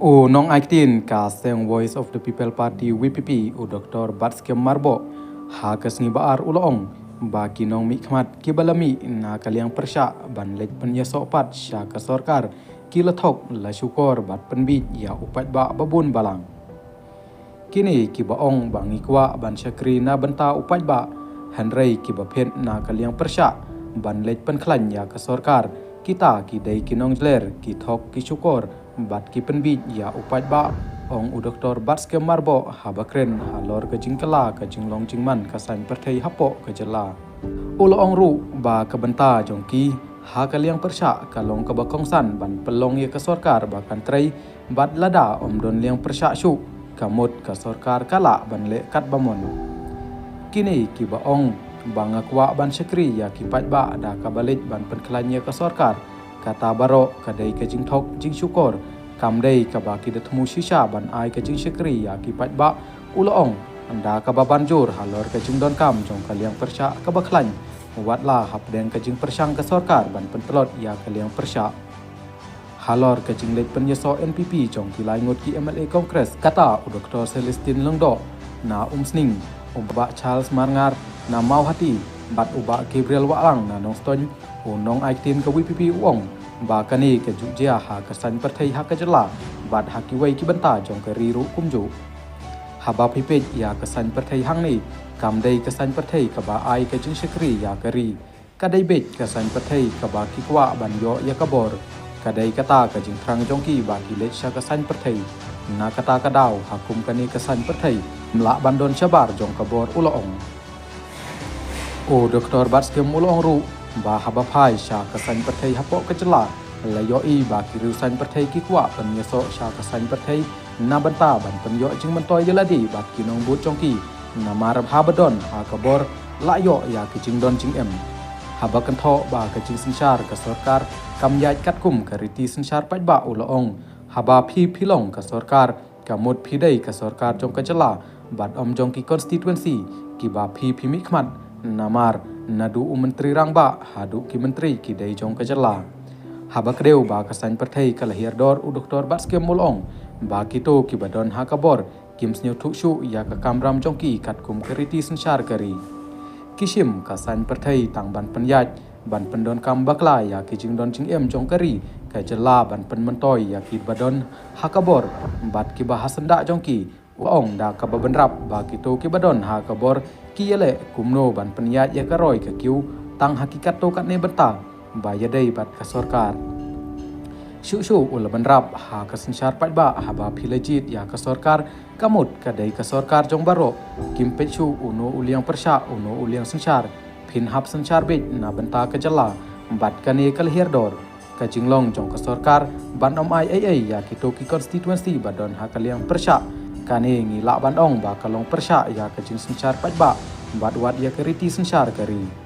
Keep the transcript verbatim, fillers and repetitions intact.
U nongai ktien ka seng Voice of the People Party, V P P, u Doktor Batskhem Myrboh, ha ka sngi Ba-ar u la ong ba ki nongmihkhmat kiba la mih na ka liang pyrshah ban leit pynïasoh pat sha ka sorkar ki la thok la shukor bad pynbiej ïa u paidbah babun balang. Kine kiba ong ba ngi kwah ban shakri na bynta u paidbah, hynrei kiba phet na ka liang pyrshah ban leit pynkhlaiñ ïa ka sorkar, kita ki dei ki nongjler, ki thok, ki shukor bad ki pynbiej ïa u paidbah, ong u Doktor Batskhem Myrboh haba kren halor ka jingkylla ka jinglong jingman ka saiñ pyrthei hapoh ka jylla. U la ong ruh ba ka bynta jong ki ha ka liang pyrshah ka long kaba kongsan ban pynlong ïa ka sorkar ba kan trei, bad lada ym don liang pyrshah shuh, ka mut ka sorkar ka lah ban leh katba mon. Kine kiba ong ba nga kwah ban shakri ïa ki paidbah da kaba leit ban pynkhlaiñ ïa ka sorkar, kata baroh ka dei ka jingthok jingshukor, kam dei kaba ki da thmu shisha ban ai ka jingshakri ïa ki paidbah, u la ong, da kaba ban jur halor ka jingdonkam jong ka liang pyrshah kaba khlaiñ, watla hapdeng ka jingpyrshang ka sorkar ban pyntlot ïa ka liang pyrshah. Halor ka jingleit pynïasoh N P P jong ki lai ngut ki M L A Congress, kata u Doktor Celestine Lyngdoh na Umsning, u Bah Charles Marngar na Mawhati, bad u Bah Gabriel Wahlang na Nongstoiñ, u nongai ktien ka V P P u ong ba kane ka ju jia ha ka saiñ pyrthei ha ka jylla bad ha kiwei ki bynta jong ka ri ruh kumjuh. Haba phi peit ïa ka saiñ pyrthei hangne, kam dei ka saiñ pyrthei kaba ai ka jingshakri ïa ka ri. Ka dei beit ka saiñ pyrthei kaba ki kwah ban ïoh ïa ka bor. Ka dei kata ka jingthrang jong ki ba ki leit sha ka saiñ pyrthei. Na kata ka daw, ha kum kane ka saiñ pyrthei, ym lah ban don shabar jong ka bor, u la ong. U Doktor Batskhem u la ong ruh ba haba phai sha ka saiñ pyrthei hapoh ka jylla, la ïohi ba ki riew saiñ pyrthei ki kwah pynïasoh sha ka saiñ pyrthei na bynta ban pynïoh jingmyntoi ïa lade bad ki nongbud jong ki, namar haba don ha ka bor, la ïoh ïa ki jingdon jingem. Haba kynthoh ba ka jingsynshar ka sorkar kam ïaid katkum ka riti synshar paidbah, u la ong, haba phi phi long ka sorkar, ka mut phi dei ka sorkar jong ka jylla bad ym jong ki constituency kiba phi phi mihkhmat, namar naduh u Myntri Rangbah haduh ki myntri ki dei jong ka jylla. Haba kdew ba ka saiñ pyrthei ka la hiar dor, u Doktor Batskhem u la ong ba kito kiba don ha ka bor kim sngewthuh shuh ïa ka kamram jong ki katkum ka riti synshar ka ri. Ki shim ka saiñ pyrthei tang ban pynïaid, ban pyndonkam bakla ïa ki jingdon jingem jong ka ri ka jylla, ban pynmyntoi ïa kiba don ha ka bor bad kiba ha syndah jong ki, u la ong da kaba bynrap ba kito kiba don ha ka bor ki ïaleh kumno ban pynïaid ïa ka roi ka kiew tang ha ki katto katne bynta ba ïadei bad ka sorkar. Shuh shuh u la bynrap ha ka synshar paidbah, haba phi la jied ïa ka sorkar, ka mut ka dei ka sorkar jong baroh. Kim peit shuh uno u liang pyrshah, uno u liang synshar, phin hap synshar beit na bynta ka jylla bad kane ka la hiar dor. Ka jinglong jong ka sorkar ban ym ai ei ei ïa kito ki constituency ba don ha ka liang pyrshah, kane ngi lah ban ong ba ka long pyrshah ïa ka jingsynshar paidbah bad wat ïa ka riti synshar ka ri.